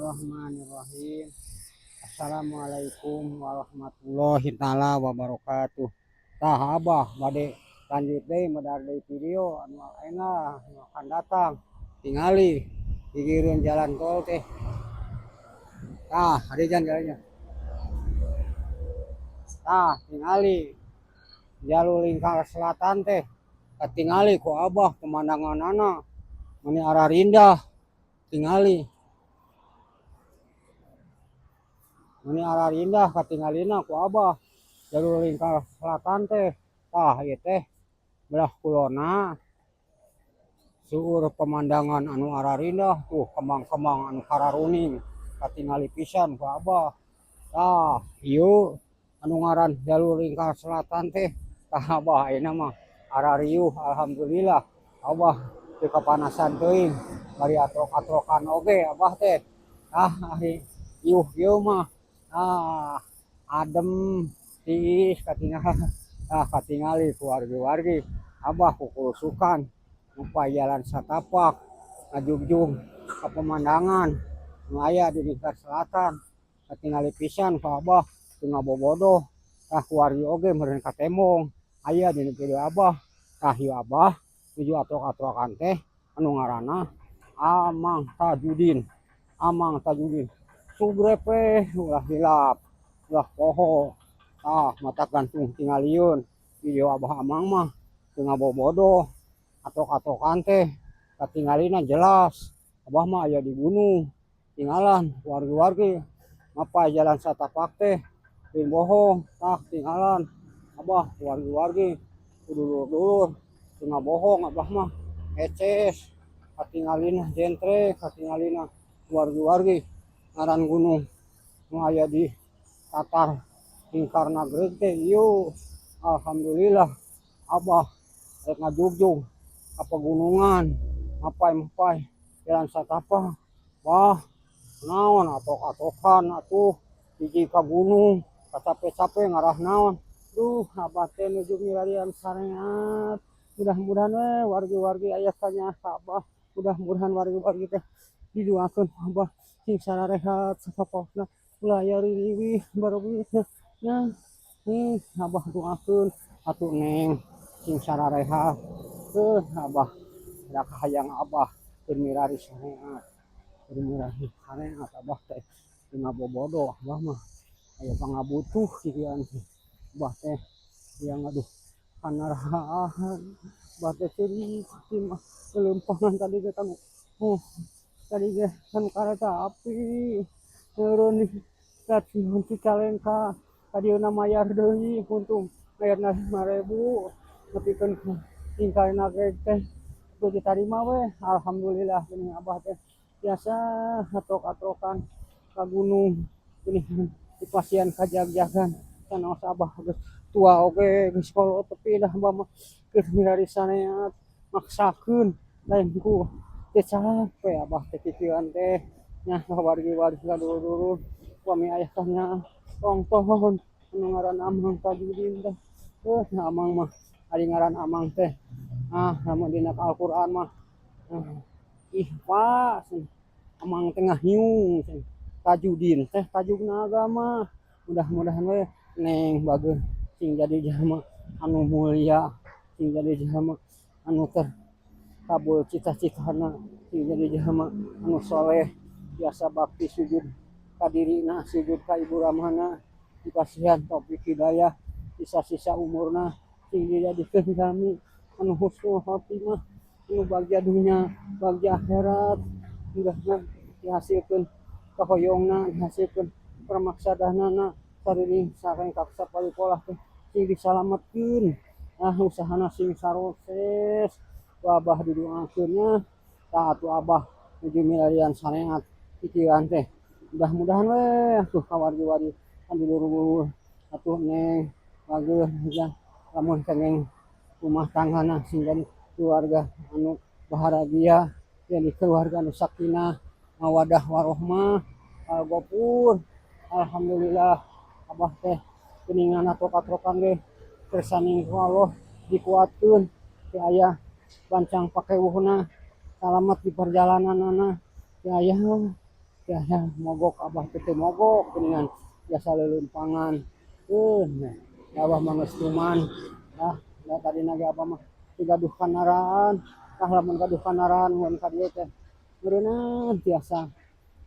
Bismillahirrahmanirrahim. Assalamualaikum warahmatullahi taala wabarakatuh. Tah, Abah bade lanjut deui medar deui video anu ayeuna anu akan datang. Tingali gigireun jalan tol teh. Tah, harijan jalannya. Tah, tingali jalur Lingkar Selatan teh. Katingali ku Abah pemandanganana meni ararindah. Tingali meni ararindah katingalina ku Abah jalur Lingkar Selatan teh. Tah, ieu teh belah kulonna seueur pemandangan anu ararindah tuh, kembang-kembang anu kararuning katingali pisan ku Abah. Tah, ieu anu ngaran jalur Lingkar Selatan teh. Tah, Abah ayeuna mah arariuh, alhamdulillah Abah teu kapanasan teuing, bari atrok-atrokan oge Abah teh. Tah, ari iuh ieu mah, ah, adem tiis katingal. Ah, katingali ku wargi-wargi Abah kukulusukan mapay jalan satapak ngajugjug ka pemandangan nu aya di Lingkar Selatan, katingali pisan ku Abah teu ngabobodoh. Tah, ku wargi oge meureun katembong aya dina video Abah. Tah, ieu Abah nuju atrok-atrokan teh anu ngaranna Amang Tajudin. Amang Tajudin, subscribe ulah hilap, ulah poho. Tah, mata gantung tingalieun video Abah Amang mah teu ngabobodoh, atrok-atrokan teh katingalina jelas. Abah mah aya di gunung, tinggalan wargi-wargi mapay jalan satapak teh lain bohong. Tah, tinggalan Abah, wargi-wargi, dulur-dulur, teu ngabohong Abah mah, eces katingalina, jentre katingalina wargi-wargi. Ngaran gunung nu aya di tatar Lingkar Nagreg teh ieu. Alhamdulillah Abah rek ngajugjug ka pegunungan mapay-mapay jalan satapak. Wah, naon atrok-atrokan atuh hiji ka gunung, kacape-cape ngarah naon. Duh, Abah teh nuju milarian sareat. Mudah-mudahan we wargi-wargi aya kanyaah ka Abah. Mudah-mudahan wargi-wargi teh didoakeun Abah sing sararehat sapokna, ulah aya ririwih bareuwih nya. Nih, Abah doakeun atuh Neng sing sararehat. Heuh, Abah da kahayang Abah keur milari sareat, keur milari sareat. Abah teh teu ngabobodo, Abah mah aya pangabutuh kikieuan teh. Abah teh yang aduh kanaraan Abah teh ceurik mah leumpeunan tadi teh kan. Oh, tadi teh kan kareta api turun di Stasiun Cicalengka, kadieuna mayar deui, untung mayarna 5.000 nepikeun ka Lingkar Nagreg teh teu ditarima we. Alhamdulillah geuning Abah teh biasa atrok-atrokan ka gunung geuning dipasihan kajagjagan. Sanaos Abah geus tua oge, geus kolot, tapi dah Abah mah keur milari sareat maksakeun, lain ku teu cape Abah teh kikieuan teh nya. Wargi-wargi, dulur-dulur, upami aya kanyaah tongton anu ngaran Amang Tajudin teh. Heuh, Amang mah ari ngaran Amang teh, ah, lamun dina Al-Qur'an mah, ah, ihfa. Amang teh ngahiung Tajudin teh tajugna agama. Mudah-mudahan we Neng bageun sing jadi jalma anu mulia, sing jadi jalma anu terkabul cita-citana, sing jadi jalma anu soleh, biasa bakti sujud ka dirina, sujud ka ibu ramana, dipasihan taufik hidayah, sisa-sisa umurna sing dijadikeun jalmi anu husnul khotimah, anu bagja dunya, bagja akhirat. Mudah-mudahan dihasilkeun kahoyongna, dihasilkeun permaksadanana, sariring sareng kaksa palikolah teh sing disalametkeun, ah, usahana sing sarukses. Ku Abah didoakeun nya. Tah, atuh Abah nuju milarian sareat pikiran teh. Mudah-mudahan we atuh ka wargi-wargi, ka dulur-dulur atuh Neng bageun ya, lamun kengeng rumah tanggana sing jadi keluarga anu bahagia, jadi keluarga anu sakinah mawadah warohmah. Al-Ghafur. Alhamdulillah Abah teh geuningan atrok-atrokan ge kersaning ku Allah dikuatkeun, teu aya bancang pakewuhna, salamet di perjalananana, teu aya. Ya, mogok Abah teh, teu mogok geuningan, biasa leuleumpangan. Ya Abah mah geus cuman. Ah, da tadina ge Abah mah teu gaduh kandaraan. Tah, lamun gaduh kandaraan mun ka dieu teh meureunnan tiasa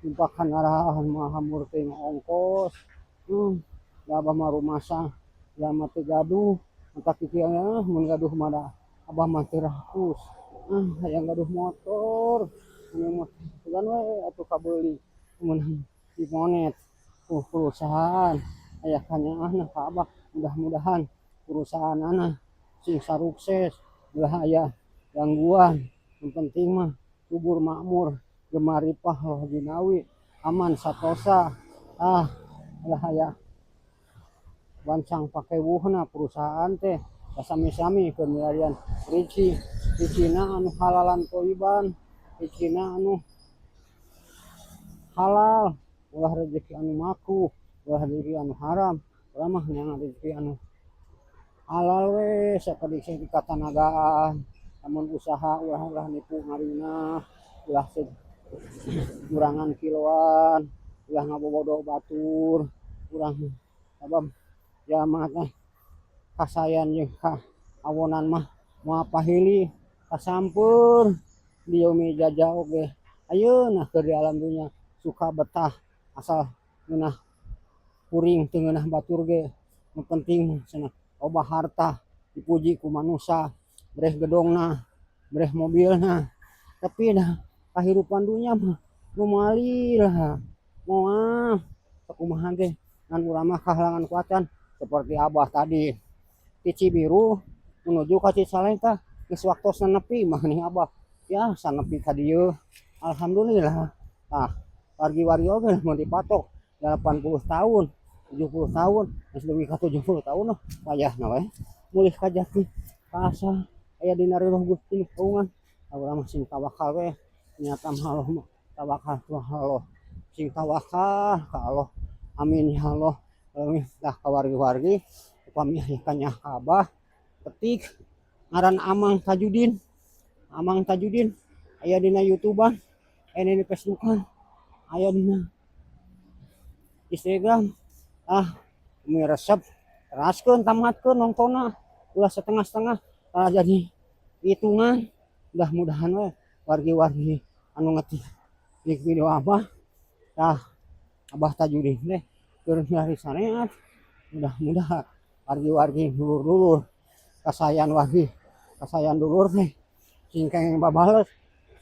numpak kandaraan, moal hambur teuing ongkos. Da Abah mah rumasa jalma teu gaduh, matak kitu mun gaduh mah da Abah mah teu rakus. Hayang gaduh motor. Sugan we atuh kabeuli meunang dimonet ku perusahaan. Aya kanyaahna ka Abah, mudah-mudahan perusahaanana sing sarukses, ulah aya gangguan. Nu penting mah subur makmur, gemar ripah loh jinawi, aman satosa. Ah, ulah aya bancang pakewuhna perusahaan teh, sami-sami keur milarian rezeki, rezekina anu halalan thayyiban, rezekina anu halal, ulah rezeki anu makruh, ulah rezeki anu haram. Urang mah neangan rezeki anu halal we, sakedik katanagaan. Lamun usaha ulah-ulah nipu ngarinah, ulah ngurangan kiloan, ulah ngabobodo batur. Urang sabab jalma teh kasayan jeung ka awonan mah moal pahili, kasampeur di jaja oge ayeuna keur di alam dunya suka betah, asal ngeunah kuring teu ngeunah batur ge, nu penting cenah loba harta, dipuji ku manusa, breh gedongna, breh mobilna. Tapi dah kahirupan dunya mah nu moal lah, moal sakumaha ge, ngan urang mah kahalangan kuatan seperti Abah tadi ti Cibiru menuju ka Cicalengka, geus waktosna nepi mah nih Abah ya, sanepi ka dieu alhamdulillah. Tah, wargi-wargi oge mun dipatok 80 tahun, 70 tahun, geus leuwih ka 70 tahun mah wayahna we mulih ka jati ka asal, aya dina ridho Gusti nu kagungan. Urang mah sing tawakal we, nyata mah Allah mah tawakal Allah, sing tawakal ka Allah. Amin ya Allah. Tah, ka wargi-wargi, upami aya kanyaah ka Abah, ketik ngaran Amang Tajudin. Amang Tajudin aya dina YouTubean, aya dina Facebookan, aya dina Instagram. Ah, nu resep teraskeun, tamatkeun nongtonna, ulah setengah-setengah, kalah jadi hitungan. Mudah-mudahan we wargi-wargi anu ngetik di video Abah, tah, Abah Tajudin teh keur nyari sareat. Mudah-mudahan wargi-wargi, dulur-dulur kasayan, wargi kasayan, dulur teh sing kenging babales,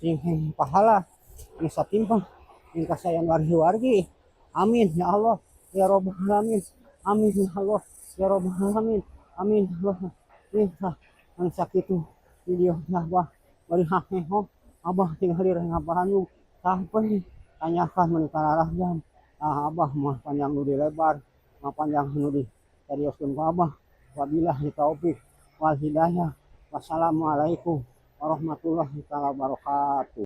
sing kenging pahala anu satimpang sing kasayan wargi-wargi. Amin ya Allah ya Rabbal alamin. Amin ya Allah ya Rabbal alamin. Amin ya Allah. Nih, anu sakitu video Abah, bari haheho Abah tinggal di ngaparanjung sampai tanyakan meuni jam. Ah, Abah mah panjang nu di lebar, mah panjang nu di seriuskeun ku Abah. Wabillahi taufik wal hidayah. Wassalamualaikum warahmatullahi taala wabarakatuh.